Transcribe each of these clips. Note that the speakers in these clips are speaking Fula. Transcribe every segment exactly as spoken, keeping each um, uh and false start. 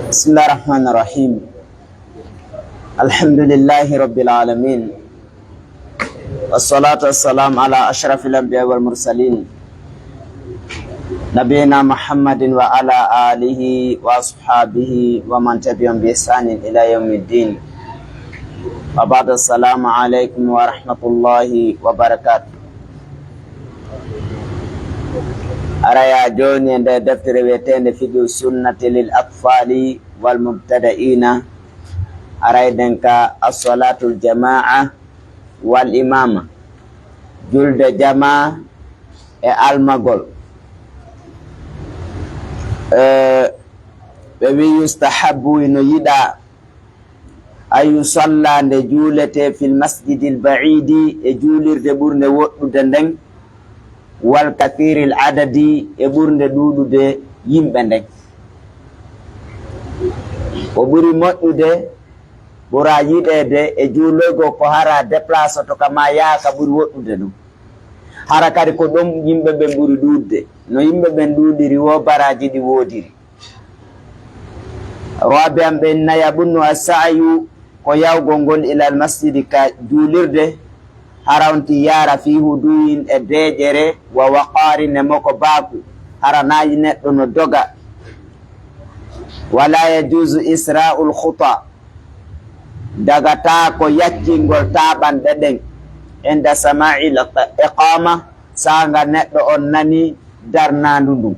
بسم الله الرحمن الرحيم. الحمد لله رب العالمين. والصلاة والسلام على أشرف الأنبياء والمرسلين، نبينا محمد وعلى آله وأصحابه ومن تبعهم بإحسان إلى يوم الدين. وبعد، السلام عليكم ورحمة الله وبركاته. Araya jooni e nder deftere wiyeteende Fiqhu Sunnati lil Atfali wal Mubtada'ina, arayɗen ka as-salatul jamaa wal imama, julde jamaa e almagol. Eh, ɓe wi yustahabbu, ino yiɗa, an yusalla, nde juuletee, fil masjidil ba'iidi, e juulirde ɓurnde woɗɗude nden, wal kathiril adadi, e ɓurnde ɗuuɗude yimɓe nden. Ko ɓuri moƴƴude, ɓura yiɗeede e juuloygol ko hara déplace to ka maa yaha ka ɓuri woɗɗude ɗum. Hara kadi ko ɗon yimɓe ɓen ɓuri ɗuuɗde. No yimɓe ɓen ɗuuɗiri woo baraaji ɗi woodiri. Rabi'an, ɓen nayaɓun, no as-sa'yu, ko yawgol ngol, ilal masjidi, ka juulirde, hara on ti yaara, fii huduwin, e deeƴere, wa waqaarin, e mokobaaku, hara naa neɗɗo no doga. Wala yajuuzu isra'ul khuta, dagataako yaccingol taaɓanɗe ɗen, inda sama'il iqama, saanga neɗɗo on nani darnaandu ndun.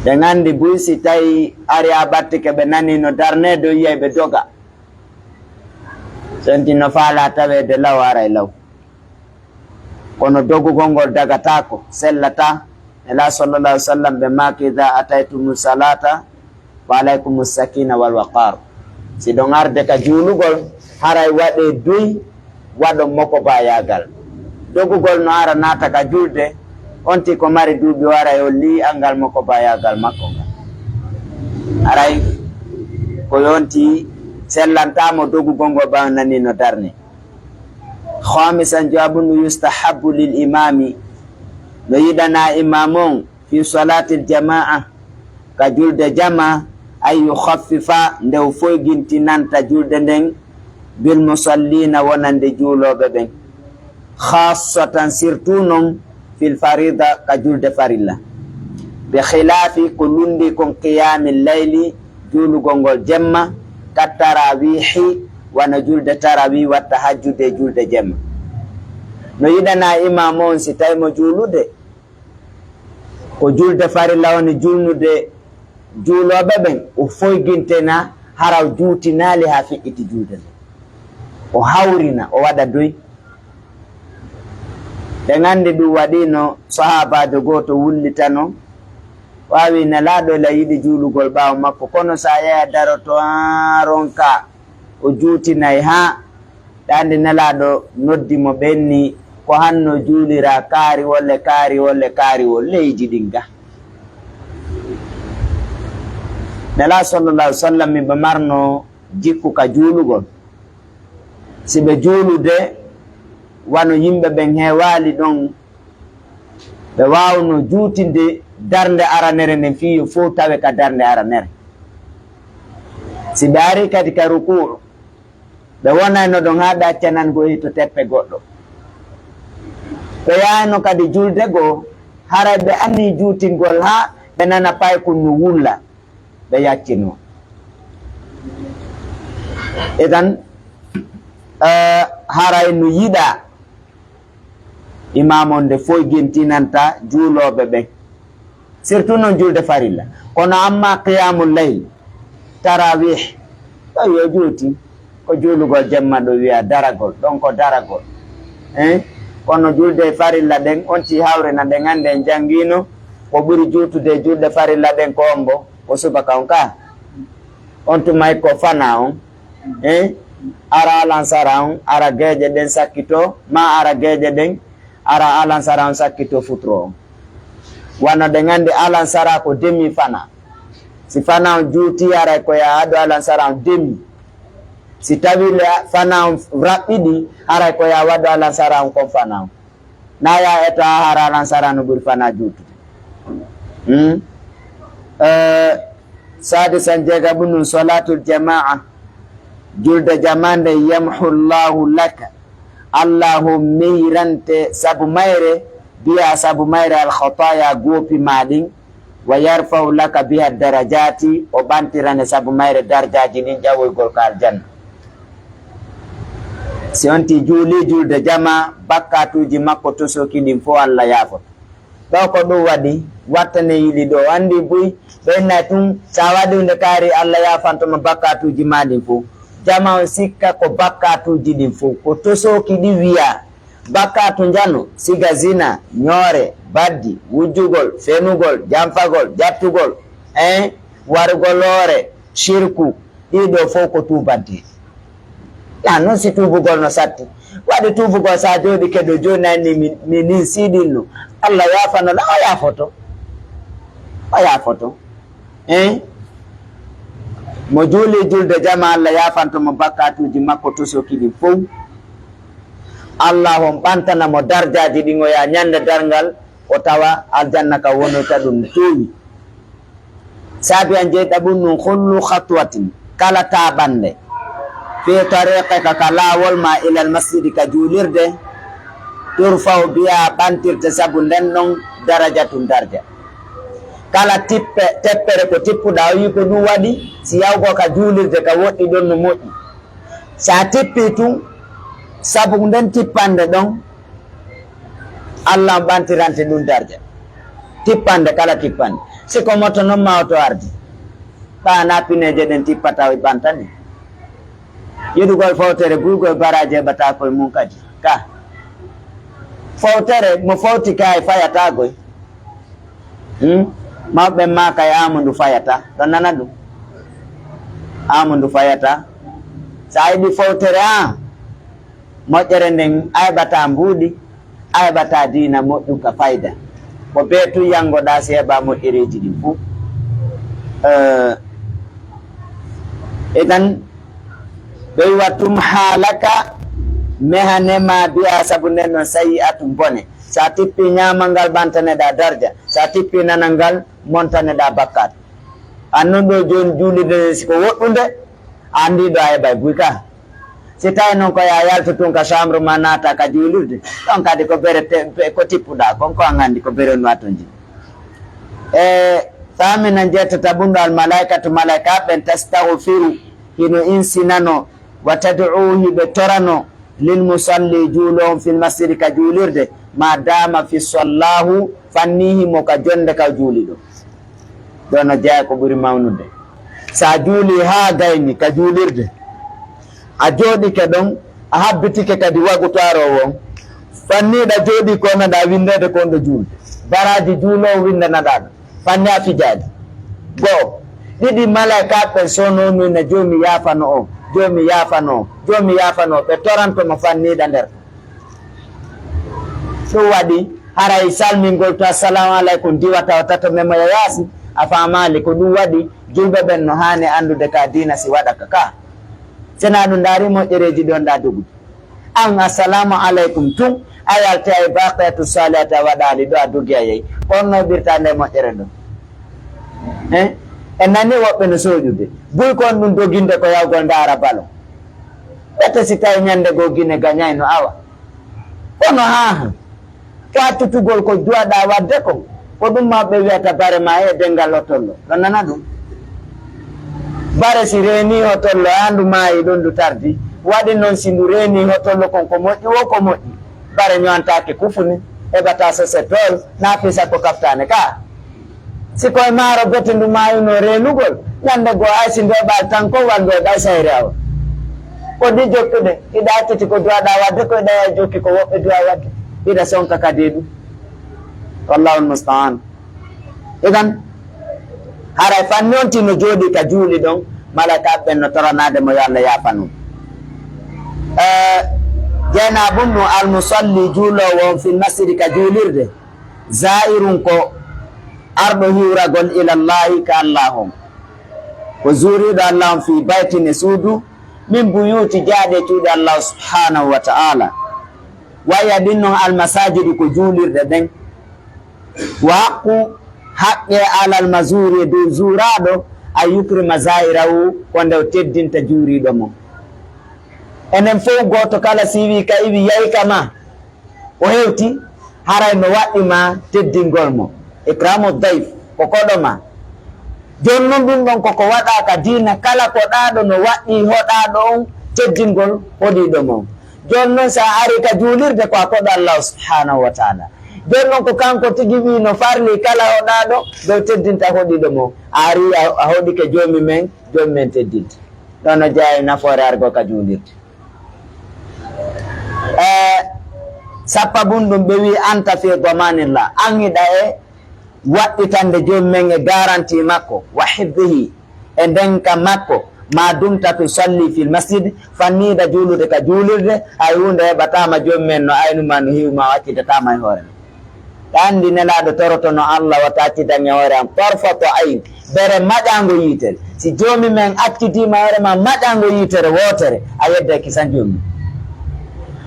Ɓe nganndi buy si tawi ari a ɓattike ɓe nani no darnee dow yiyay ɓe doga. Senti no faalaa taweede law aray law. Kono dogugol ngol dagataako, sellataa. Nelaaɗo sallallahu alaihi wasallam ɓe maaki, "Idha ataytumu salata fa alaykumu sakina wal waqar." Si ɗon arde ka juulugol, haray waɗee duy, waɗon mokobayaagal. Dogugol no ara naata ka julde, on ti ko mari duuɓi o aray o lii anngal mokobayaagal makko ngal. Aray ko yonti sellantaa mo dogugol ngol ɓaawo nani no darne. Khamisan, jawabu no yustahabbu lil imami, no yiɗanaa imam on, fi salatil jamaa, ka julde jama, an yukhaffifa, nde o foygintinanta julde nden, bil musallina, wonande juulooɓe ɓen, khassatan, surtout non, fil farida, ka julde farilla, bi khilafi, ko lundi kon, qiyamil layli, juulugol ngol jemma, kat tarawihi, wano julde tarawih, wat tahajjudi, e julde jemma. No yiɗanaa imam on si tawi mo juulude, ko julde farilla woni julnude juulooɓe ɓen, o foygintina hara o juutinaali haa fiɓɓiti julde nden. O hawrina, o waɗa doy. Ɓe nganndi ɗum waɗiino sahaabaajo gooto wullitano, waawi Nelaaɗo la yiɗi juulugol ɓaawo makko, kono so a yehi a daroto haa ronka, o juutinay haa Ɗaande Nelaaɗo noddi mo ɓenni, ko hanno juulira kaariwol e kaariwol e kaariwol leydi ɗin ga. Nelaaɗo sallallahu alaihi wasallam mi ɓe marno jikku ka juulugol. Si ɓe juulude, wano yimɓe ɓen heewaali ɗon, ɓe waawno juutinde darnde aranere nden fii yo fow tawe ka darnde aranere. Si ɓe ari kadi ka rukuu, ɓe wonayno ɗon haa ɓe acca nango hito teppe goɗɗo. Ɓe yahayno kadi julde goo, haray ɓe anni juutingol haa ɓe nana paykun no wulla, ɓe yaccino. Idan, eh, haray no yiɗaa Imaam on nde foygintinanta juulooɓe ɓen, surtout non julde farilla. Kono amma qiyamul layl, tarawih, ɗo yo juuti, ko juulugol jemma ɗo wiya daragol, ɗon ko daragol. Hein? Kono julde farilla ɗen, on ti hawre na ɗen annde en janngiino, ko ɓuri juutude e julde farilla ɗen ko on mbo, ko subaka on ka. On tuma e ko fana on, eh? Ara alansara on, ara geeƴe ɗen sakkito, ma ara geeƴe ɗen, ara alansara on sakkito futuro on. Wano ɗen anndi alansara ko demi fana. Si fana on juuti, aray ko ya haɗu alansara on demi. Si tawi le fana on raɓɓiɗi, aray ko ya waɗu alansara on kon fana on. Na ya eta hara alansara no ɓuri fana juutude. Hmm? Eh, sadisan jeega ɓun ɗun, salatul jamaa. Julde jamaa nde, yamhu Allahu laka. Allahu meyrante sabu mayre, biya sabu mayre, al khataya, goopi ma ɗin, wa yarfa'u laka biha darajati, o ɓantirane sabu mayre darjaaji ɗin ƴawoygol ka aljanna. Si on ti juuli julde jamaa, bakkatuuji makko tosoki ɗin fow Allah yaafoto. Ɗo ko ɗum waɗi, wattane yiɗi ɗo. Anndi buy, ɓe inna tun, sa waɗi hunde kaari, Allah yaafanto ma bakkatuuji ma ɗin fow. Jamaa on sikka ko bakkatuuji ɗin fow, ko tosoki ɗi wiya. Bakkatu njano, siga zina, ñoore, baddi, wujjugol, fenugol, janfagol, jattugol, eh, warugol hoore, shirku, ɗiɗo fow ko tuubanteeɗi. Ya non si tuubugol no satti. Waɗi tuubugol sa jooɗike ɗo jooni anni mi, mi nin siɗinno. Allah yaafano la, o yaafoto. O yaafoto. Eh? Mo juuli julde jamaa, Allah yaafanto mo bakkatuuji makko tosoki ɗin fow. Allah on ɓantana mo darjaaji ɗin, o yaa ñande darngal, o tawa aljanna ka wonoyta ɗum tuuwi. Saabi an jeyɗa ɓun ɗum, kullu khatwatin, kala taaɓannde, fi tariqika, ka laawol ma, ilal masjidi, ka juulirde, turfa'u biha, ɓantirte sabu nden ɗon, darajatun, darja. Kala tippe, teppere ko tippuɗaa, o yii ko ɗum waɗi, si yawgo ka juulirde, ka woɗɗi ɗon no moƴƴi. Sa tippi tun, sabu nden tippande ɗon, Allah on ɓantirante ɗum darja. Tippande, kala tippande. Si ko moto non ma oto ardi. Ɓa na pineeje ɗen tippata o ɓantani. Yiɗugol fowtere buy, goy baraaji heɓata koye mum kadi. Ka. Fowtere, mo fowti ka e fayata goy. Hmm? Mawɓe ɓen maaka e Aamadu fayata. Ɗon nana ɗum. Aamadu fayata. Sa yiɗi fowtere, a moƴƴere nden, a heɓata mbuuɗi, a heɓata diina moƴƴu ka fayda. Ko bee tun yanngoɗaa si heɓa moƴƴereeji ɗin fuu. Eh, idan, ɓe wi'a tumha laka, mehane ma biha sabu nden non sayyi'atun bone. Sa tippi ñaamal ngal ɓantaneɗaa darja, sa tippi nanal ngal montaneɗaa bakkaatu. An non ɗo jooni juulirde nden si ko woɗɗunde, a anndi ɗo a heɓay buy ka. Si tawi non ko ya yaltu tun ka chambre ma naata ka juulirde, ɗon kadi ko bere te-, pe-, ko tippuɗaa kon, ko an anndi ko bere no atonji. E famina jettata bunɗo al malaikatu, malaika ɓen tastaghfiru, hino insinano, wa tad'u, hiɓe torano, lil musalli, juuloowo on, fil masjidi, ka juulirde, ma dama fi sallahu, fanni himo ka jonde ka juuli ɗo. Ɗo no jeyaa ko ɓuri mawnude. Sa juuli haa gayni ka juulirde, a jooɗike ɗon, a habbitike kadi wagutaaroowo on, fanniɗa jooɗi ko naɗa winndeede ko on ɗo juulde. Baraaji juuloowo winndanaɗaa ɗo. Fanni a fijaali. Go'o. Ɗiɗi, malaikaaɓe ɓen sonono na Joomi yaafano o, Joomi yaafano o, Joomi yaafano o. Ɓe toranto mo fanniɗa nder. Ɗum waɗi haray salmingol to assalamu aleykum diwata o tato memoya yaasi, a faamaali ko ɗum waɗi. Julɓe ɓen no haani anndude ka diina si waɗaka ka. Sena ɗum ndaari moƴƴereeji ɗon ɗa dogude. An, assalamu aleykum tun, a yalti ay baqiyatu salihati a waɗaali ɗo a dogi a yehi. Ko on no ɓirta nde moƴƴere ɗon. Eh? En nani woɓɓe no soƴude. Buy ko on ɗum doginde ko yawgol ndaara balo. Ɓete si tawi ñande goo Gine gañayno awa. Kono haa han. Ka tutugol ko duwaɗa wadde kon, ko ɗum mawɓe wi'ata bare ma e dengal hotollo. Ɗo nana ɗum. Bare si reeni hotollo, andu maayi ɗon ndu tardi. Waɗi noon si ndu reeni hotollo kon ko moƴƴi wo ko moƴƴi. Bare ñowantaake kufuni, heɓata sose tool, na fisa ko kaftane ka. Si koye maaro bete ndu maayuno reenugol, ñande goo ay si ndu heɓaali tan ko wal ndu heɓay sayre awa. Ko ɗi jokkuɗe, iɗa acciti ko duwaɗa wadde, ko iɗa jokki ko woɓɓe duwa wadde. Hiɗa sonka kadi e ɗum. Wallahul musta'an. Idan, haray fanni on tino jooɗi ka juuli ɗon, malaika ɓen no toranaade mo yo Allah yaafa ɗum. Eh, jeenaɓun ɗum almusalli juuloowo on fil masjidi ka juulirde, zairun ko arɗo hiwragol ilallahi ka Allah on. Ko juuriiɗo Allah on fi baytin e suudu, min buyuti jaaɗe cuuɗi Allah subhanahu wa ta'ala. Waya ɗin non almasajidu ko juulirɗe ɗen. Wa haqqu haqqe alal mazuri e dow juuraaɗo a yukrima zairahu ko nde o teddinta juuriiɗo mo. Enen fof gooto kala si wi ka iwi yahi ka ma, o hewti, haray no waɗɗi ma teddingol mo. Ikramu dayf, ko koɗo ma. Jooni non ɗum ɗon koko waɗa ka diina, kala koɗaaɗo no waɗɗi hoɗaaɗo on teddingol hoɗiiɗo mo. Jooni non si a ari ka juulirde ko a koɗo Allah subhanahu wa ta'ala. Jooni non ko kanko tigi wi no farli kala hoɗaaɗo dow teddinta hoɗiiɗo mo. A ari a, a hoɗike joomi men, joomi men teddinta. Ɗon no jeyaa e nafoore argol ka juulirde. E sappo bun ɗum ɓe wi anta fi damanillah, an hiɗa e waɗɗitande joomum en e garanti makko, wa hifdihi, e ndenka makko, ma dumta tusalli fil masjid, fanniida juulude ka juulirde, hay huunde heɓataama joomum en no aynuma no hiwma o accitataama e hoore ma. Ɗa anndi Nelaaɗo torotono Allah wata accitan e hoore am tarfata ayn, bere maƴaango yiitere. Si joomi men accidiima hoore ma maƴaango yiitere wootere, a yedday kisan joomi.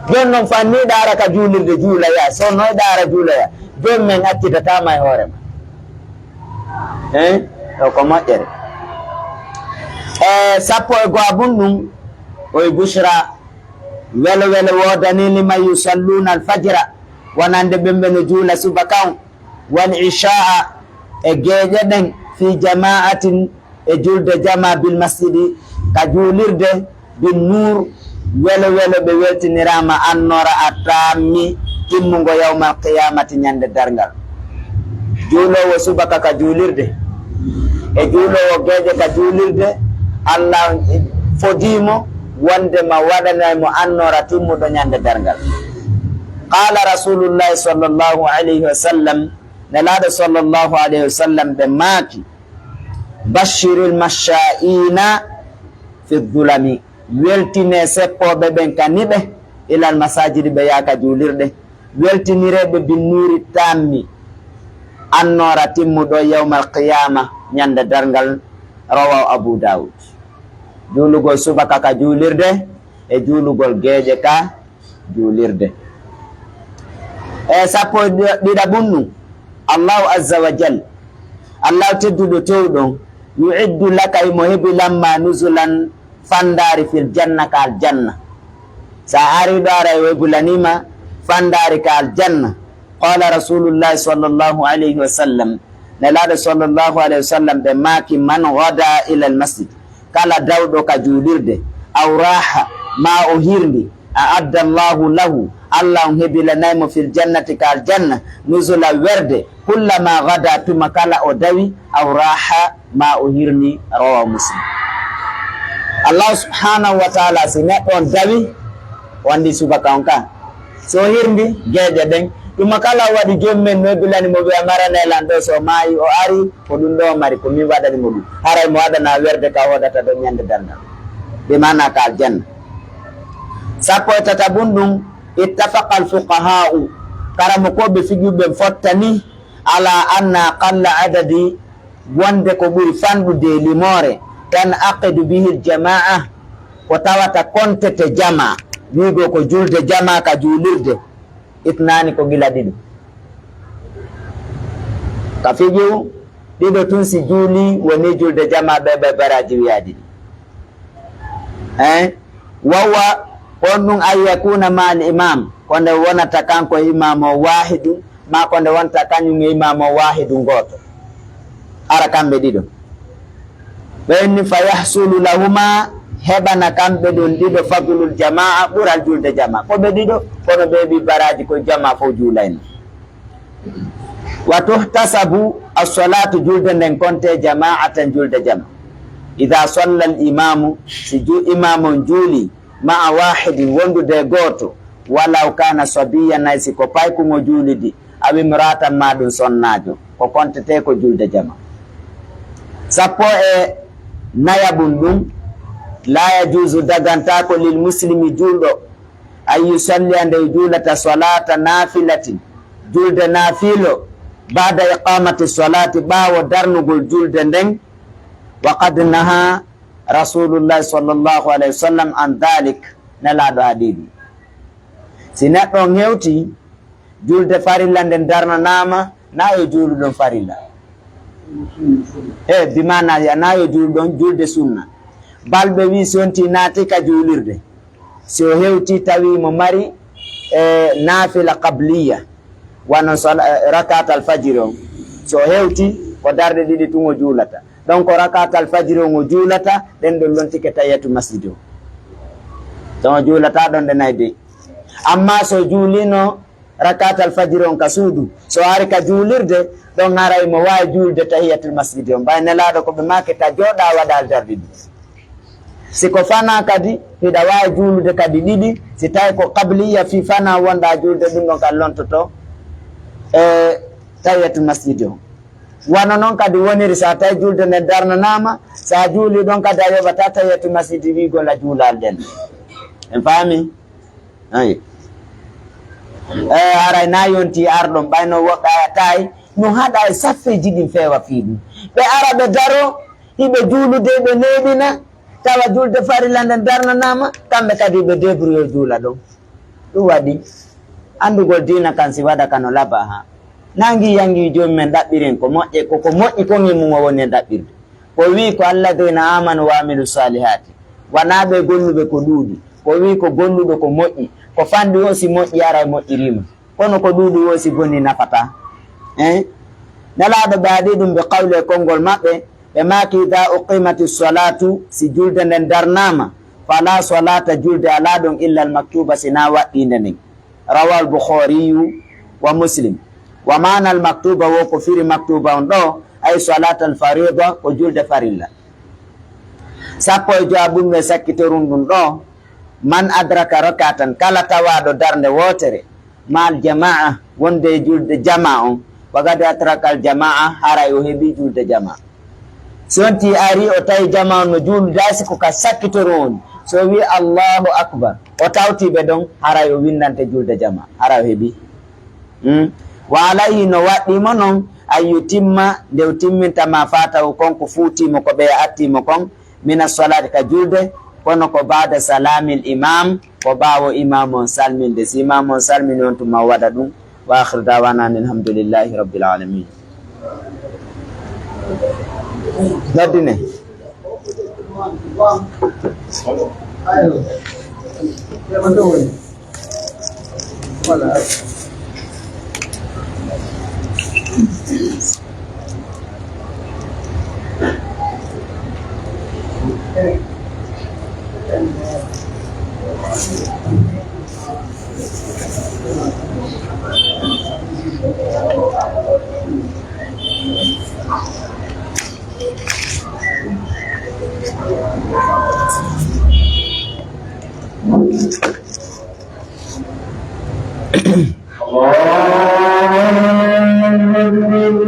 Jooni non fanniiɗa ara ka juulirde juulaya, so noyɗa ara juulaya, joomi men accitataama e hoore ma. Hein? Ɗo ko moƴƴere. E sappo e go'a bun ɗum, o e bushra, welo welo woodani liman yusalluna alfajra, wonande ɓen ɓe no juula subaka on, wal isha'a, e geeƴe ɗen, fi jama'atin, e julde jama, bil masjidi, ka juulirde, bin nur, welo welo ɓe weltiniraama annora a tammi timmungo yawmal qiyamati ñande darngal. Juuloowo subaka ka juulirde, e juuloowo geeƴe ka juulirde, Allah fodiimo wonde ma waɗanay mo annora timmuɗo ñande darngal. Qala Rasulullahi sallallahu alayhi wa sallam, Nelaaɗo sallallahu alayhi wa sallam ɓe maaki, bashiril masha'ina fi dhulami, weltine seppooɓe ɓen ka niɓe, ilal masajidi ɓe yaaka juulirɗe, weltinireeɓe binnuuri tammi, annoora timmuɗo yawmal qiyama, ñande darngal, rawahu Abu Dawud. Juulugol subaka ka juulirde, e juulugol geeƴe ka juulirde. E sappo e ɗiɗaɓun ɗum, Allahu azza wa jal, Allahu tedduɗo towɗon, yu'iddu laka, himo hebilan ma nuzulan, fandaari, fil janna, ka aljanna. Sa ari ɗo ara o hebulaniima fandaari ka aljanna. Qala Rasulullahi sallallahu alayhi wa sallam, Nelaaɗo sallallahu alayhi wa sallam ɓe maaki, man ghada ila al masjid, kala dawɗo ka juulirde, aw raha, ma o hirndi, a adda Allahu lahu, Allah on hebilanay mo fil jannati ka aljanna, nuzula werde, kullama ghada, tuma kala o dawi, aw raha, ma o hirni, rawahu Muslim. Allah subhanahu wa ta'ala, si neɗɗo on dawi, o anndi subaka on ka. So o hirndi geeƴe ɗen, tuma kala o waɗi joom men no bilani mo wiya maranay lan ɗo, so maayi o ari, ko ɗum ɗo o mari, ko min waɗani mo ɗum. Haray mo waɗana werde ka o hoɗata ɗo ñande darngal. Bi maana ka aljanna. Sappo e tataɓun ɗum, ittafaqa al fuqaha'u, karamokooɓe fiqhu ɓen fottani, ala anna aqalla adadi, wonde ko ɓuri fanɗude e limoore, tan aqidu bihil jamaa, ko tawata kontete jamaa, wiigo ko julde jamaa ka juulirde, itnaani ko gila ɗiɗo. Ka fiqhu, ɗiɗo tun si juuli, woni julde jamaa ɓe ɓe baraaji wiyaa ɗiɗi. Hein? Wawa, on ɗum an yakuna ma al imam, ko nde wonata kanko e imam o wahidu, ma ko nde wonata kañum e imam o wahidu gooto. Ara kamɓe ɗiɗo. Ɓe inni fa yahsulu lahuma, heɓana kamɓe ɗon ɗiɗo fagulul jamaa, ɓural julde jamaa. Ko ɓe ɗiɗo, kono ɓe ɓi baraaji ko jamaa fof juulayno. Wa tuhtasabu as-salatu, julde nden konte jama'atan, julde jama. Idha salla al-imamu, si ju-, imamu on juuli, ma'a wahidin, wondude e gooto, walaw kana sabiyan, hay si ko paykuŋo juulidi, aw imra'atan, maa ɗum sonnaajo, ko kontetee ko julde jama. Sappo e nayaɓum ɗum, la yajuuzu, dagantaako, lil muslimi, juulɗo, an yusalliya, nde juulata, salata nafilatin, julde naafilo, ba'da iqamati salati, ɓaawo darnugol julde nden, wa qad naha Rasulullahi sallallahu alayhi wa sallam an dhalik, Nelaaɗo haɗi ɗum. Si neɗɗo on hewti, julde farilla nden darnanaama, na yo juuluɗon farilla. E, bi maana, ya na yo juuluɗon julde sunna. Balɓe wi si on ti naati ka juulirde, si o hewti tawi mo mari, e, naafila qabliya, wano sala-, e, rakaat alfajiri on. Si o hewti, ko darɗe ɗiɗi tun o juulata. Ɗon ko rakaat alfajiri on o juulata, ɗen ɗon lontike tahiyatul masjidi on. Ɗon o juulata ɗon ɗe nay dey. Amma so juulino rakaat alfajiri on ka suudu, so ari ka juulirde, ɗon haray mo waawi juulde tahiyatul masjidi on. Ɓay Nelaaɗo ko ɓe maaki ta jooɗa waɗa darɗe ɗiɗi. Si ko fana kadi, hiɗa waawi juulude kadi ɗiɗi, si tawi ko qabliya fii fana wonɗa juulde, ɗum ɗon ka lontoto e tahiyatul masjidi on. Wano non kadi woniri, sa tawi julde nden darnanaama, sa juuli ɗon kadi a yoɓata tahiyatul masjidi wiigol a juulaali ɗen. En faami? Ayi. E, haray na yonti arɗon, ɓayno woɓɓe ayataay, no haɗa e saffeeji ɗin feewa fii ɗum. Ɓe ara ɓe daro, hiɓe juulude, ɓe neeɓina, tawa julde farilla nden darnanaama, kamɓe kadi ɓe débrouillé juula ɗon. Ɗum waɗi anndugol diina kan si waɗa kano laba ha. Nangi yangi joomum en ɗaɓɓiren ko moƴƴe, ko, ko moƴƴi kon e mum o woni en ɗaɓɓirde. Ko o wi'i ko alladina amanu wa amilu salihati. Wanaa ɓe golluɓe ko ɗuuɗi. Ko o wi'i ko golluɗo ko moƴƴi. Ko fanɗi o si moƴƴi aray moƴƴiriima. Kono ko ɗuuɗi o si boni nafataa. Eh? Nelaaɗo ɓe haɗi ɗum ɓe qawli e konngol maɓɓe, ɓe maaki, "Idaa uqiimati salaatu," si julde nden darnaama, "falaa salaata," julde alaa ɗon, "illal maktuuba," sinaa waɗɗiinde nden. Rawal Bukhaariyu wa Muslim. Wa maanal maktuuba, wo ko firi maktuuba on ɗo, ay salaatal fariida, ko julde farilla. Sappo e jowaɓun e sakkitorum ɗum ɗo, "Man adraka rak'atan," kala tawaaɗo darnde wootere, "ma'al jamaa'a," wonde e julde jamaa on, "faqad adrakal jamaa'a," haray o heɓi julde jamaa. Si on tii ari o tawi jamaa on no juulude, hay si ko ka sakkitorum woni, so o wi'i, "Allahu akbar," o tawti ɓe ɗon, haray o winndante julde jamaa, haray o heɓi. Hmm? Wa alayhi, no waɗɗii mo non, an yutimma, nde o timminta, ma faatahu, kon ko fuutii mo, ko ɓe attii mo kon, mina salaati, ka julde, kono ko baada salaamil imaam, ko ɓaawo imaam on salminde. Si imaam on salmini on tuma o waɗa ɗum. Wa akhiru da'wana anil hamdulillahi rabbil alamin. Noddine.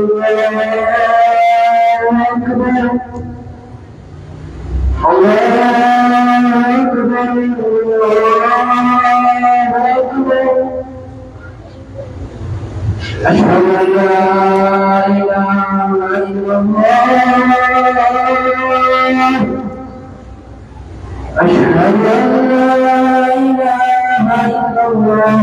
الله أكبر، الله أكبر، الله أكبر. أشهد أن لا إله إلا الله. أشهد أن لا إله إلا الله.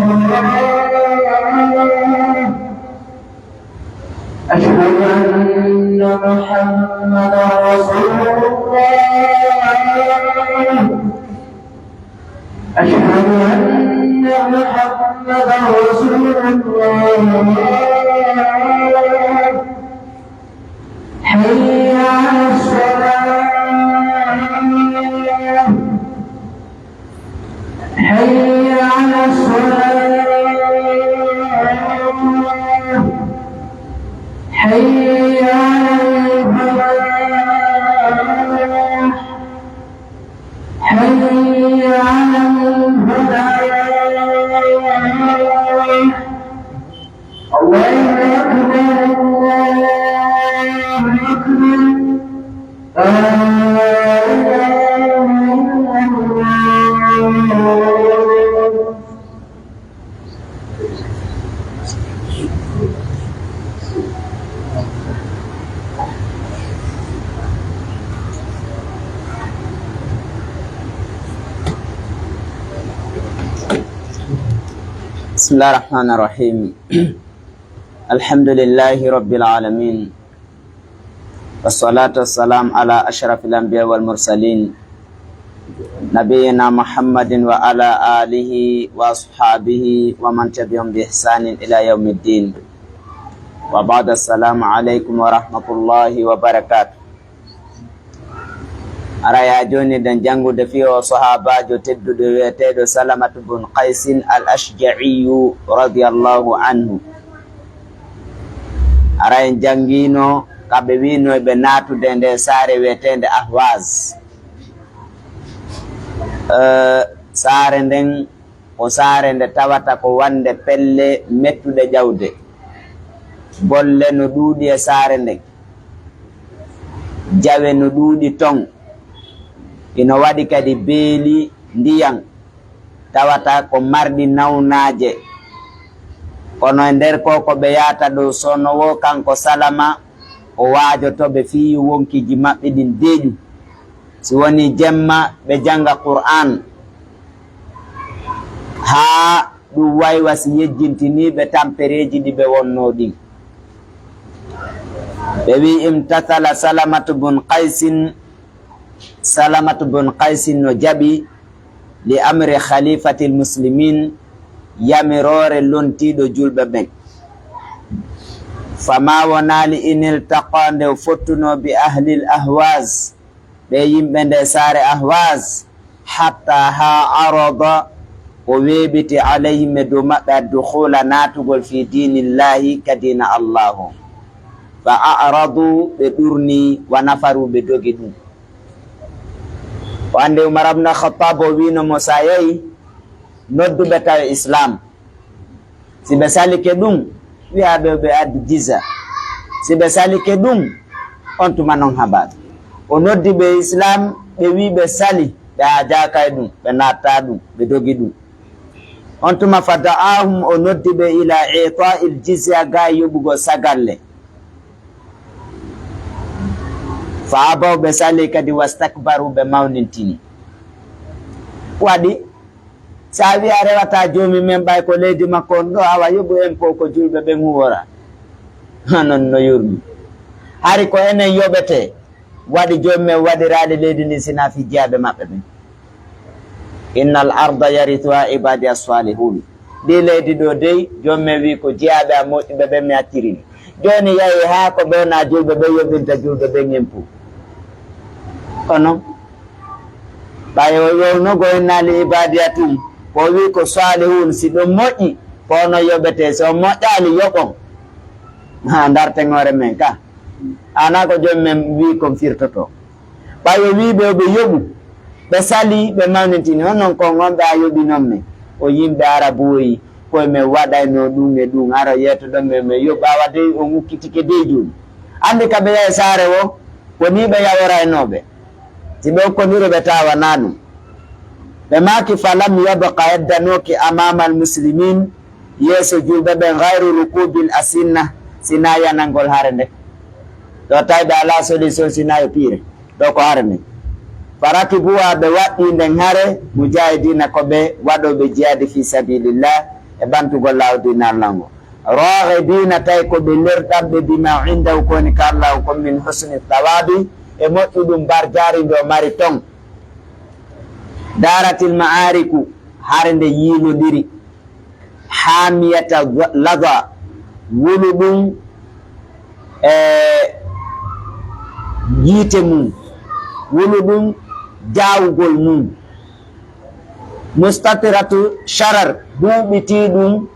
أشهد أن محمدا رسول الله. أشهد أن محمدا رسول الله. حي على الصلاة. حي على الصلاة. حي على الفلاح. حي على الفلاح. الله أكبر، الله أكبر. لا إله إلا الله. بسم الله الرحمن الرحيم. الحمد لله رب العالمين. والصلاة والسلام على أشرف الأنبياء والمرسلين، نبينا محمد وعلى آله وأصحابه ومن تبعهم بإحسان إلى يوم الدين. وبعد، السلام عليكم ورحمة الله وبركاته. Aray haa jooni eɗen janngude fii oo sahaabaajo tedduɗo wi'eteeɗo Salamatu bun Qaysin al Ashja'iyu radiyallahu anhu. Aray en janngiino ka ɓe wi'unoo eɓe naatude e ndee saare wi'eteende Ahwaaz. Eh, saare nden ko saare nde tawata ko wonnde pelle mettuɗe ƴawde. Bolle no ɗuuɗi e saare nden. Jawe no ɗuuɗi ton. Ino waɗi kadi beeli ndiyan tawata ko marɗi nawnaaje. Kono e nder ko, ko ɓe yahata ɗoo, so no woo kanko Salama, o waajoto ɓe fii wonkiiji maɓɓe ɗin deeƴu. Si wonii jemma, ɓe jannga Qur'aan haa ɗum waywa si yejjintinii ɓe tampereeji ɗi ɓe wonnoo ɗin. Ɓe wi'i, امتثل سلمة بن قيس، Salamatu bun Qaysin no jaɓi, لأمر خليفة المسلمين, yamiroore lontiiɗo julɓe ɓen. فما wonaali, إن التقى, nde o fottunoo, بأهل الأهواز, ɓee yimɓe ndee saare Ahwaaz, حتى ها عرض, o weeɓiti, عليهم, e dow maɓɓe, الدخول, naatugol, في دين الله, ka diina Allaahu. فأعرضوا, ɓe ɗurnii, ونفروا, ɓe dogi ɗum. O anndi Umar ibn Khattab o wi'no mo, si a yahi, noddu ɓe tawa Islaam. Si ɓe salike ɗum, wi'aa ɓe yo ɓe addu jizya. Si ɓe salike ɗum, on tuma non haɓaa ɓe. O noddi ɓe Islaam, ɓe wi'i ɓe salii, ɓe haajaaka e ɗum, ɓe naattaa ɗum, ɓe dogi ɗum. On tuma, فدعاهم, o noddi ɓe, إلى إعطاء الجزية, gaa yoɓugol sagalle. فأبوا, ɓe salii kadi, واستكبروا, ɓe mawnintini. Waɗi, si a wi'i a rewataa joomi men, ɓay ko leydi makko on ɗoo, awa yoɓu impôt ko julɓe ɓen huwora. Hanon no yurmi. Hari ko enen yoɓetee, waɗi joomi men waɗiraali leydi ndin sinaa fii jiyaaɓe maɓɓe ɓen. إن الأرض يرثها عبادي الصالحون. Ndii leydi ɗoo dey, joomi men wi'i ko jiyaaɓe an moƴƴuɓe ɓen mi acciri ndi. Jooni yahi haa ko ɓe wonaa julɓe ɓen yoɓinta julɓe ɓen impôt. Kono ɓay o wi'unoo ko إن لعبادي tun, ko o wi'i ko صالحون, si ɗum moƴƴi, ko onon yoɓetee, si on moƴƴaali, yoɓon. Haa ndarten hoore men ka. Haanaa ko joomi men wi'i kon firtotoo. Ɓay o wi'i ɓe yo ɓe yoɓu, ɓe salii, ɓe mawnintini. Onon kon on ɓe a yoɓinon men. O yimɓe Arabuuɓe, ko men waɗaynoo ɗum e ɗum, hara yeetoɗon men, men yoɓa wa dey on ukkitike dey jooni. Anndi ka ɓe yahi saare woo, ko nii ɓe yaworaynoo ɓe. Si ɓe okkondiri ɓe taawanaa ɗum. Ɓe maaki, فلم يبق, heddanooki, أمام المسلمين, yeeso julɓe ɓen, غير ركوب الأسنة, sinaa yanangol hare nden. Ɗoo tawi ɓe alaa solution sinaa yo piire. Ɗoo ko hare nden. فركبوها, ɓe waɗɗii nden hare, مجاهدين, ko ɓe waɗooɓe jihaadi في سبيل الله, e ɓantugol laawol diina Alla ngon. راغبين, tawi ko ɓe lerɗanɓe, بما عنده, ko woni ka Alla on kon, من حسن الثواب, e moƴƴuɗum mbarjaari ndi o mari ton. دارت المعارك, hare nde yiilondiri. حامية لظى, wuluɗum e yiite mum, wuluɗum jaawugol mum. مستطرة شرر, huuɓitiiɗum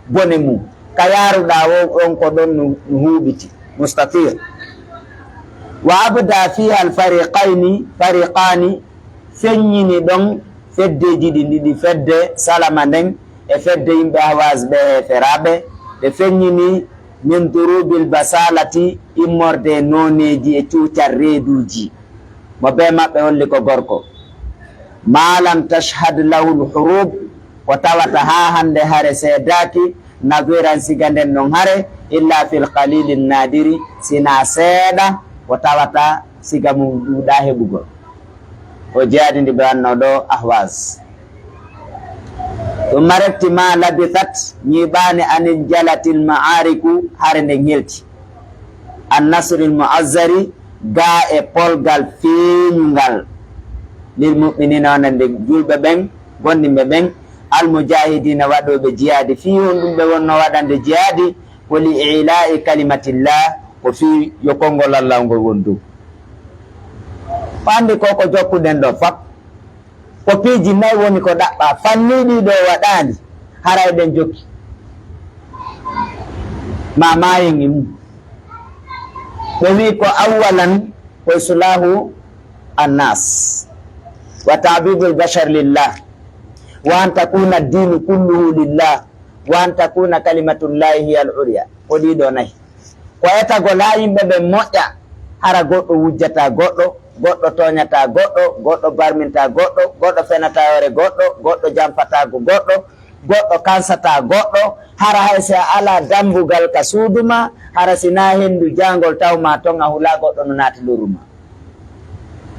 bone mum. Ka yaaruɗaa woo, on ko ɗon no, no huuɓiti. مستطير. وأبدى فيها الفريقين, فريقان, feññini ɗon feddeeji ɗin ɗiɗi, fedde Salama nden e fedde yimɓe Ahwaaz ɓe heeferaaɓe, Ɓe feññini min durubil basalati, immorde e nooneeji e cuucal reeduuji. Mo bee maɓɓe holli ko gorko. Ma lam tashhad lahul hurub, ko tawata haa hannde hare seedaaki, nadwiran siga nden non hare, illa fil qalili nadiri, sina seeɗa, ko tawata siga mum ɗuuɗa heɓugol. O jeyaadi ndi ɓe wanno ɗo Ahwaz. Ɗum marekti ma labisat, ñiiɓaani anin jalatil ma'ariku, hare nden helti. An nasril mu'azzari, gaa e polgal feeñungal. Lil mu'minina, wonande julɓe ɓen, gomɗinɓe ɓen, al mujahidina, waɗooɓe jihaadi. Fii honɗum ɓe wonno waɗande jihaadi? Ko li ila'i kalimatillah, ko fii yo konngol Allah ngol won dow. Ko anndi ko ko jokkuɗen ɗo fop, ko piiji nayi woni ko ɗaɓɓaa, fanni ɗii ɗo waɗaali, haray ɗen jokki. Ma maayen e mum. Ɓe wi'i ko awwalan ko islahu annas, wa ta'bidul bashar lillah, wa an takuna ad-dinu kulluhu lillah, wa an takuna kalimatullahi hiya al-ulya. Ko ɗii ɗo nayi. Ko etagol haa yimɓe ɓen moƴƴa, hara goɗɗo wujjataa goɗɗo, goɗɗo tooñataa goɗɗo, goɗɗo barmintaa goɗɗo, goɗɗo fenataa hoore goɗɗo, goɗɗo janfataa goɗɗo, goɗɗo kansataa goɗɗo, hara hay si a alaa dammbugal ka suudu maa, hara si naa henndu jaangol taw maa ton, a hulaa goɗɗo no naati luru maa.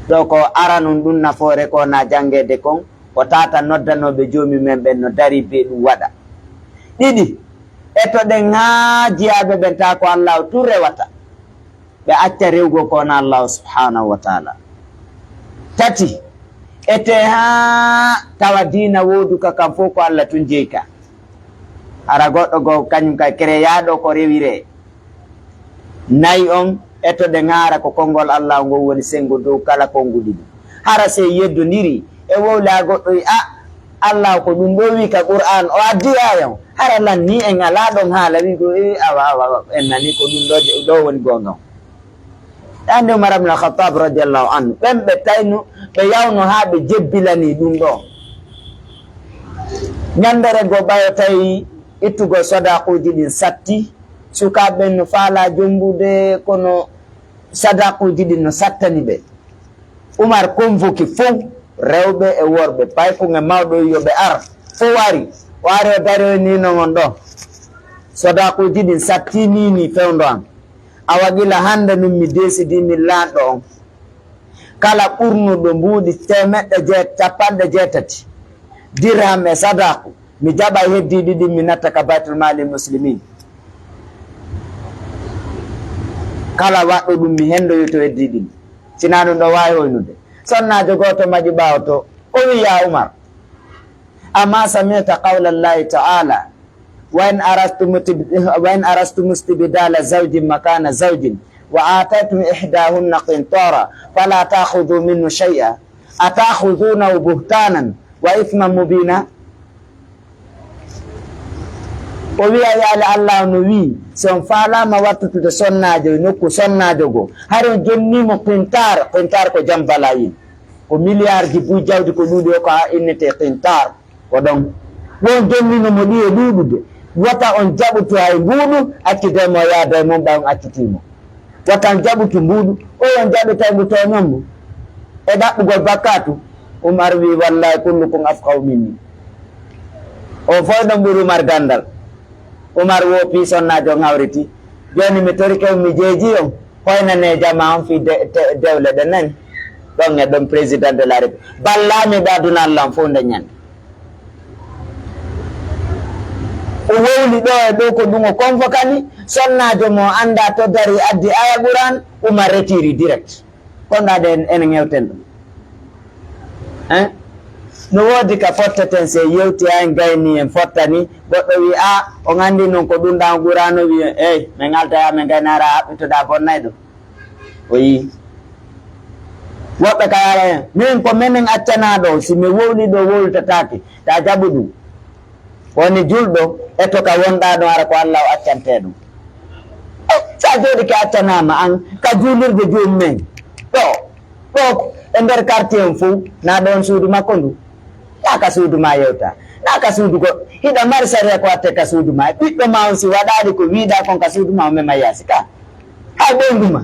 Ɗo ko aranun ɗun nafoore ko na janngeede kon, ko tata noddanooɓe Joomi men ɓen no darii bee ɗun waɗa. Ɗiɗi, etoɗen haa jiyaaɓe ɓen taa ko Allaahu tun rewata. Ɓe acca rewugol ko wonaa Allaahu subhaanahu wa taala. Tati, etee haa tawa diina wooduka kan fow ko Alla tun jeyi ka. Hara goɗɗo goo kañun kay kereyaaɗo ko rewiree. Nayi on, etoɗen haa hara ko konngol Allaahu ngol woni senngo dow kala konnguɗi ɗin. Hara si en yeddondirii, e wowlaa goɗɗo wi'i, a, Allaahu ko ɗun ɗoo wi'i ka Qur'aan, o addi aaya on. Hara lan nii en alaa ɗon haala wi'ugol, e, awa, awa, awa, en nanii ko ɗun ɗoo je-, ɗoo woni goonga on. Ɓe anndi Umar ibn al-Khattab radiyallahu anhu, ɓen ɓe tayno, ɓe yawno haa ɓe jebbilanii ɗun ɗoo. Ñanndere goo ɓawo tawi ittugol sadaquuji ɗin satti, sukaaɓe ɓen no faalaa jombude, kono sadaquuji ɗin no sattani ɓe. Umar konvoki fow, rewɓe e worɓe, paykun e mawɗo, yo ɓe ar. Fow ari, o ari o dari o ni non on ɗoo. Sadaquuji ɗin satti nii nii fewndo an. Awa gila hannde nun mi deesidii min laanɗo on. Kala ɓurnuɗo mbuuɗi teemeɗɗe jeet-, cappanɗe jeetati dirham e sadaqu, mi jaɓay heddiiɗi ɗin, mi natta ka Baytul Maalil Muslimin. Kala waɗɗo ɗun, mi henndoyoto heddiiɗi ɗin. Sinaa ɗun ɗoo waawi hoynude. Sonnaajo gooto maƴi ɓaawo to, o wi'i, ya Umar, أما سمعت قول الله تعالى: وإن أردتم تب-، وإن أردتم استبدال زوج مكان زوج وآتيتم إحداهن قنطارا فلا تأخذوا منه شيئا أتأخذونه بهتانا وإثما مبينا؟ O wi'a, yaali Allah no wi'i, si on faalaama wattutude sonnaajo e nokku sonnaajo goo, hari on jonnii mo qintaar, qintaar ko jambalayin, ko miliyaarji buy jawdi ko ɗuuɗi o, ko a innetee qintaar. Ko ɗon. Wo on jonnino mo ɗi e ɗuuɗude. Wota on jaɓutu hay mbuuɗu, accude mo yaada e mum, ɓay on accitii mo. Wota on jaɓutu mbuuɗu, o on jaɓitay ngu tooñon mo. E ɗaɓɓugol bakkaatu, Umar wi'i, "Wallahi, kullukum afqahu minni." On fow ɗon ɓuri Umar ganndal. Umar woopii, sonnaajo on hawriti. Jooni mi torike on, mi jeejii on. Hoynanee jamaa on fii de-, de-, dewle ɗen nen. Ɗon e ɗon, président de la République. Ballaami ɓe aduna Allan fow nde ñande. O wowli ɗo e ɗo ko ɗum o convokani. Sonnaajo mo anndaa to dari addi aya Qur'an, Umar retiri direct. Kon ɗaade en, en ŋewten ɗum. Hein? No woodi ka fotteten, si en yewti, en gayni, en fottani, goɗɗo wi, "A, on anndi non ko ɗum ɗan Qur'an o wi?" Ey, min alta ya min gayna, hara a haɓɓitoɗaa bonnay ɗum. O yii. Woɓɓe ka yaara hen, min ko menen accanaa ɗo, si mi wowli ɗo wowlitataake, ta jaɓu ɗum. Woni julɗo, e to ka wonɗaa ɗon, hara ko Alla o accantee ɗum. Eh, sa jooɗike accanaama an, ka juulirde joomum en. Ɗo, ɗo, e nder quartier on fow, na ɗon suudu makko ndu. Taa ka suudu ma yewta. Naa ka suudu goɗɗo. Hiɗa mari sariya ko watte ka suudu ma. Ɓiɗɗo ma on si waɗaali ko wiiɗa kon ka suudu ma, o mema yaasi ka. Hay ɓeyngu ma.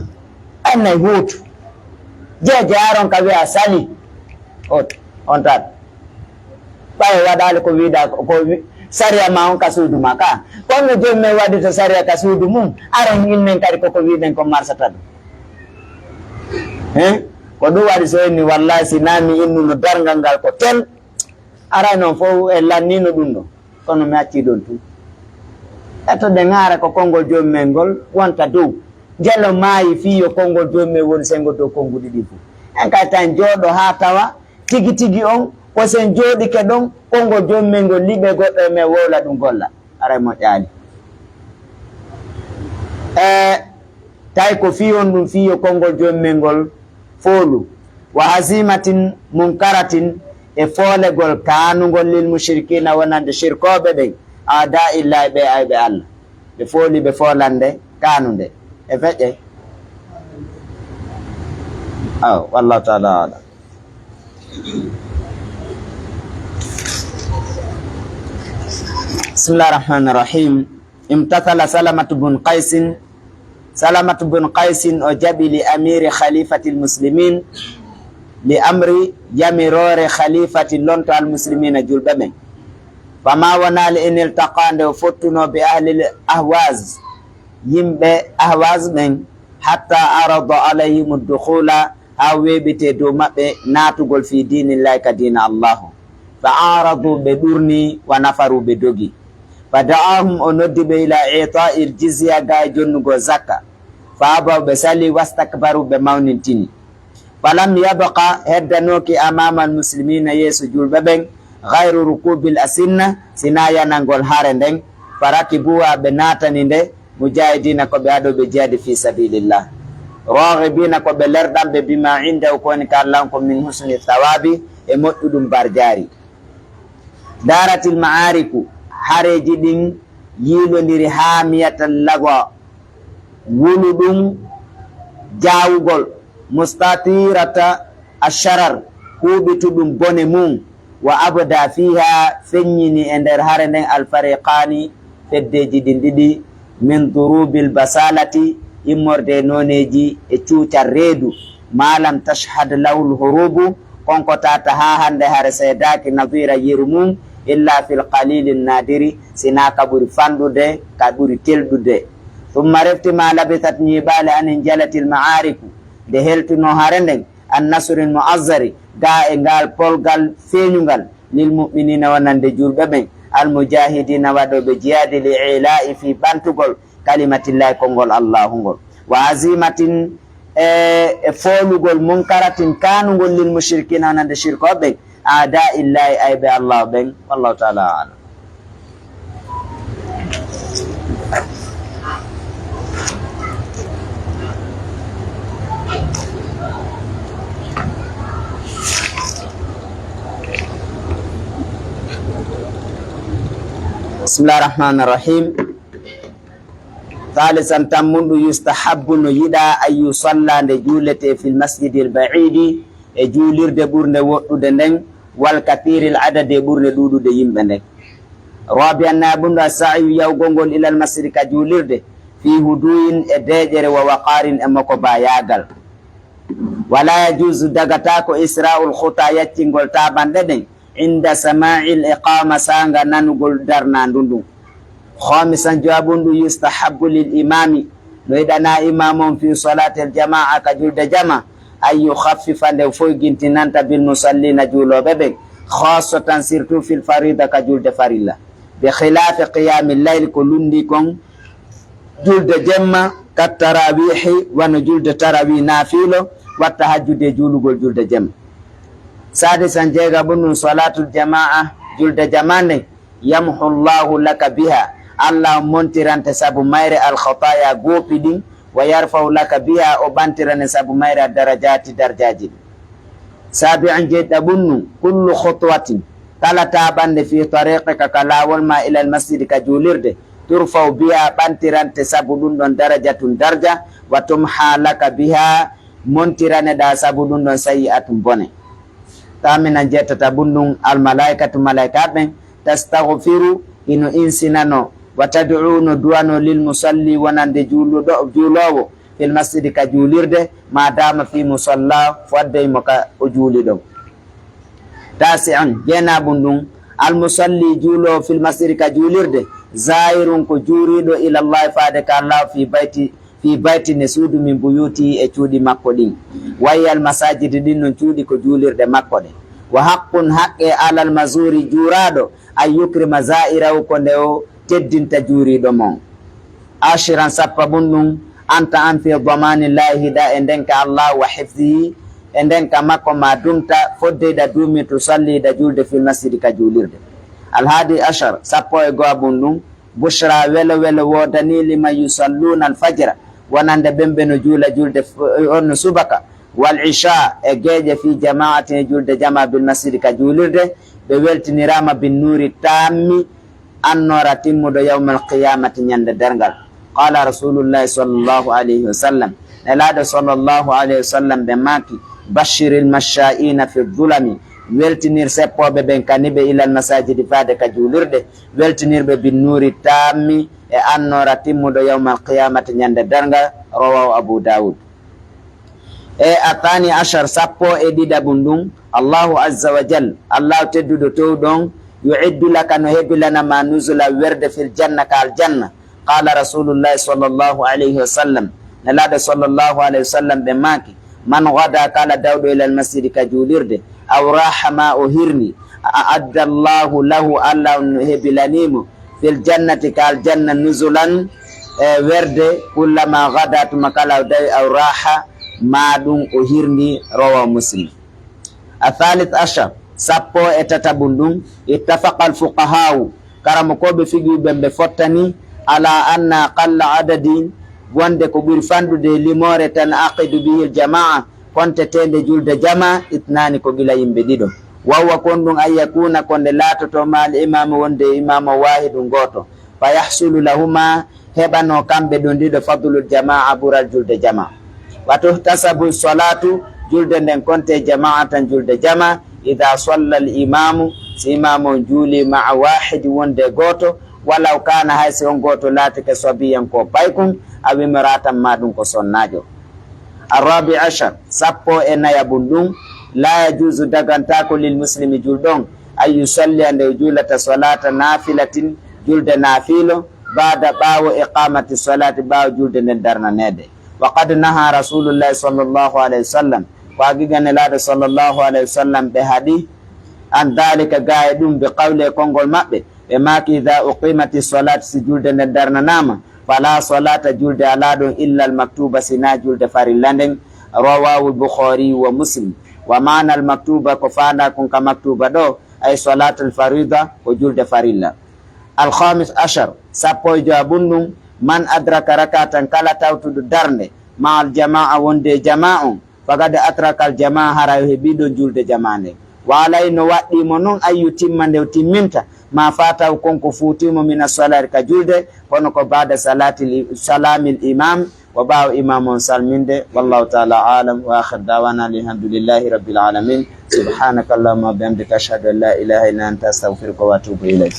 Annay huutu. Jeeje aron ka wi'a sali. Hoto. On tan. Ɓay waɗaali ko wiiɗa ko, ko wi-, sariya ma on ka suudu ma ka. Kono jooni men waɗi to sariya ka suudu mum. Aron in men kadi koko wiiɗen ko marsata ɗum. Hein? Ko ɗum waɗi so inni wallahi si naa mi innuno darngal ngal ko tel. Aray noon fof en lannino ɗum ɗo, kono mi accii ɗoon tun. Ettoɗen haara ko konngol joomum en ngol wonta dow. Njelo maayi fii yo konngol joomum en woni senngo dow konnguɗi ɗin fof. En kay tan jooɗo haa tawa tigi tigi on, ko sen jooɗike ɗon, konngol joomum en ngol liɓe goɗɗo e men wowla ɗum golla. Aray moƴƴaali. E tawi ko fii honɗum? Fii yo konngol joomum en ngol foolu. Wa hazimatin munkaratin, e foolegol kaanungol lil mushrikina wonande shirkooɓe ɓen, aada illahi ɓe ayɓe Allah. Ɓe fooli ɓe foolande kaanunde. E feƴƴe. Aw, wallahu taala alam. Bismillah rahman rahim. Imtathala Salamatu bun Qaysin. Salamatu bun Qaysin o jaɓi li amiri khalifati muslimin, li amri, yamiroore khalifati lonto al muslimina julɓe ɓen. Fama wonaali in iltaqa nde o fottuno bi ahli ahwaz, yimɓe ahwaz ɓen, hatta arada alayhim dukhula, haa weeɓitee dow maɓɓe naatugol fii diinillahi ka diina Allahu. Fa aaradu, ɓe ɗurni, wa nafaru, ɓe dogi. Fa da'ahum, o noddi ɓe ila ita'il jizya, gaa e jonnugol zakka. Fa abaw, ɓe sali, wastakbaru, ɓe mawnintini. Falam yabqa, heddanooki amamal muslimina, yeeso julɓe ɓen, gayru rukubil asinna, sinaa yanangol hare nden. Fa rakibuha, ɓe naatani nde, mujahidina, ko ɓe aɗo ɓe jihadi fi sabilillah. Raghibina, ko ɓe lerɗanɓe, bima indahu, ko woni ka Allah on ko min husni thawabi, e moƴƴuɗum barjaari. Daratil ma'ariku, hareeji ɗin yiilondiri hamiyatan lagwa, wuluɗum jaawugol, mustatirata asharar, huuɓituɗum bone mum, wa abda fiha, feññini e nder hare nden, alfariqani, feddeeji ɗin ɗiɗi, min durubil basalati, immorde e nooneeji e cuucal reedu, ma lam tashhad lahul hurubu, kon ko tata haa hannde hare seedaaki nadira yeru mum, illa fil qalili nadiri, sinaa ka ɓuri fanɗude, ka ɓuri telɗude. Thumma refti ma labisat ñiiɓaali an in jalatil ma'ariku, nde heltuno hare nden, an nasril mu'azzari, gaa e ngal polgal feeñungal, lil mu'minina wonande julɓe ɓen, al mujahidina waɗooɓe jihaadi, li ila'i fii ɓantugol kalimatillahi konngol Allahu ngol, wa azimatin e, e foolugol munkaratin kaanungol lil mushrikina wonande shirkooɓe ɓen, aada illahi ayɓe Allahu ɓen, wallahu taala alam. Bismillah rahman rahim. Thalisan, tammundu, yustahabbu, no yiɗaa, an yusalla, nde juuletee, fil masjidil ba'idi, e juulirde ɓurnde woɗɗude nden, wal kathiril adadi, e ɓurnde ɗuuɗude yimɓe nden. Rabi'an, nayaɓundu, as-sa'yu, yawgol ngol, ilal masjidi, ka juulirde, fi huduyin, e deeƴere, wa waqarin, e mokobayaagal. Wala yajuzu, dagataako, isra'ul khuta, yaccingol taabanɗe ɗen, inda sama'il iqama, saanga nanugol darnandu ndun. Khamisan, jowaɓundu, yustahabbu lil imami, no yiɗanaa imam on, fi salatil jama'a, ka julde jama, an yukhaffifa, nde foygintinanta, bil musallina, juulooɓe ɓen, khassatan, surtout, fil farida, ka julde farilla, bi khilafi qiyamil layl, ko lundi kon, julde jemma, kat tarawihi, wano julde tarawi naafilo, wa tahajjudi, e juulugol julde jemma. Sadisan, jeegaɓundu, salatul jama'a, julde jama nden, yamhu Allahu laka biha, Allah on montirante sabu mayre, al khataya, goopi ɗin, wa yarfa'u laka biha, o ɓantirane sabu mayre, ad darajati, darjaaji ɗin. Sabi'an, jeeɗiɗaɓundu, kullu khutwatin, kala taaɓannde, fi tariqika, ka laawol ma, ilal masjidi, ka juulirde, turfa'u biha, ɓantirante sabu ɗum ɗon, darajatun, darja, wa tumha laka biha, montiraneɗaa sabu ɗum ɗon, sayyi'atun, bone. Tamina jettata bun ɗum, al malaikatu, malaika ɓen, tastaghfiru, hino insinano, wa tad'u, no duwano, lil musalli, wonande juuluɗo, juuloowo, fil masjidi, ka juulirde, ma dama fi musalla, fodde mo ka o juuli ɗon. Tasi'an, jeenaɓun ɗum, al musalli, juuloowo, fil masjidi, ka juulirde, zairun, ko juuriiɗo, ilallahi, faade ka Allah, fi bayti, fi baytin, e suudu, min buyuti, e cuuɗi makko ɗin. Wa hiya al masajidi, ɗin non cuuɗi ko juulirɗe makko ɗe. Wa haqqun, haqqe, alal mazuri, juuraaɗo, an yukrima zairahu, ko nde o teddinta juuriiɗo mon. Ashiran, sappa bun ɗum, anta an fi damanillahi, hiɗa e ndenka Allah, wa hifzihi, e ndenka makko ma dumta, fodde hiɗa duumi, tusalli, hiɗa juulde, fil masjidi, ka juulirde. Al hadi ashar, sappo e go'a bun ɗum, bushra, welo welo woodani, liman yusalluna al fajra, wonande ɓen ɓe no juula julde f-, on no subaka, wal isha, e geeƴe, fi jama'atin, e julde jama, bil masjidi, ka juulirde, ɓe weltinirama, bin nuri tammi, annoora timmuɗo, yawmal qiyamati, ñande darngal. Qala rasulullahi sallallahu alayhi wa sallam, Nelaaɗo sallallahu alayhi wa sallam ɓe maaki, bashiril masha'ina fi dhulami, weltinir seppooɓe ɓen kaniɓe ilal masajidi faade ka juulirɗe, weltinirɓe bin nuri tammi e annoora timmuɗo yawmal qiyamati ñande darngal, rawahu Abu Dawud. E athani ashar, sappo e ɗiɗaɓun ɗum, Allahu azza wa jal, Allahu tedduɗo towɗon, yu'iddu laka no hebilana ma nuzula werde fil janna ka aljanna. Qala rasulullahi sallallahu alayhi wa sallam, Nelaaɗo sallallahu alayhi wa sallam ɓe maaki, man gada kala dawɗo ilal masjidi ka juulirde, aw raha ma o hirni, a adda Allahu lahu, Allah on hebilanimo, fil jannati ka aljanna nuzulan, e werde, kullama gada tuma kala o dawi, aw raha ma ɗum o hirni, rawahu Muslim. A thalith ashar, sappo e tataɓun ɗum, ittafaqa al fuqaha'u, karamokooɓe fiqhu ɓen ɓe fottani, ala anna aqalla adadin, wonde ko ɓuri fanɗude e limoore, tan aqidu bihil jama'a, konteteende julde jama, itnani ko gila yimɓe ɗiɗo. Wa huwa kon ɗum an yakuna ko nde laatoto ma al imaamu wonde e imaamu waahidun gooto. Fa yahsulu lahuma, heɓano kamɓe ɗon ɗiɗo fadlul jamaa ɓural julde jama. Wa tuhtasabu salatu, julde nden konte jama'atan julde jama, ida salla al imamu, si imamu on juuli ma'a wahidi wonde gooto, walaw kana hay si on gooto laatike sabiyan ko paykun, aw imra'atan ma ɗum ko sonnaajo. Arrabi ashar, sappo e nayaɓun ɗum, la yajuzu dagantako lil muslimi julɗo on, an yusalliya nde o juulata salata nafilatin julde naafilo, baada ɓaawo iqamati salati ɓaawo julde nden darnaneede. Wa qad naha rasulullahi sallallahu alayhi wa sallam, ko haqiqa Nelaaɗo sallallahu alayhi wa sallam ɓe haɗi, an dalika ga e ɗum, bi qawli e konngol maɓɓe, ɓe maaki, ida uqimati salatu si julde nden darnanama, fala salata julde ala ɗon illa al maktuba sina julde farilla nden, rawahu al bukhari wa muslim. Wa maana al maktuba ko fanda kon ka maktuba ɗo, ay salatul farida ko julde farilla. Al khamis ashar, sappo e jowaɓun ɗum, man adraka rakatan kala tawtuɗo darnde, ma al jamaa wonde e jamaa on, faqad adraka al jamaa hara o heɓi ɗon julde jamaa nde. Wa alay no waɗɗi mo non an yutimma nde o timminta, ma fatahu kon ko fuutimo min as salati ka julde, kono ko baada salatil, salamil imam, Wa ɓaawo imaam on salminde. Wallahu taala alam, wa akhir dawana alhamdulillahi rabbil alamin. Subhanaka allahumma wa bihamdika, ashhadu an la ilaha illa anta, astaghfiruka wa atubu ilayk.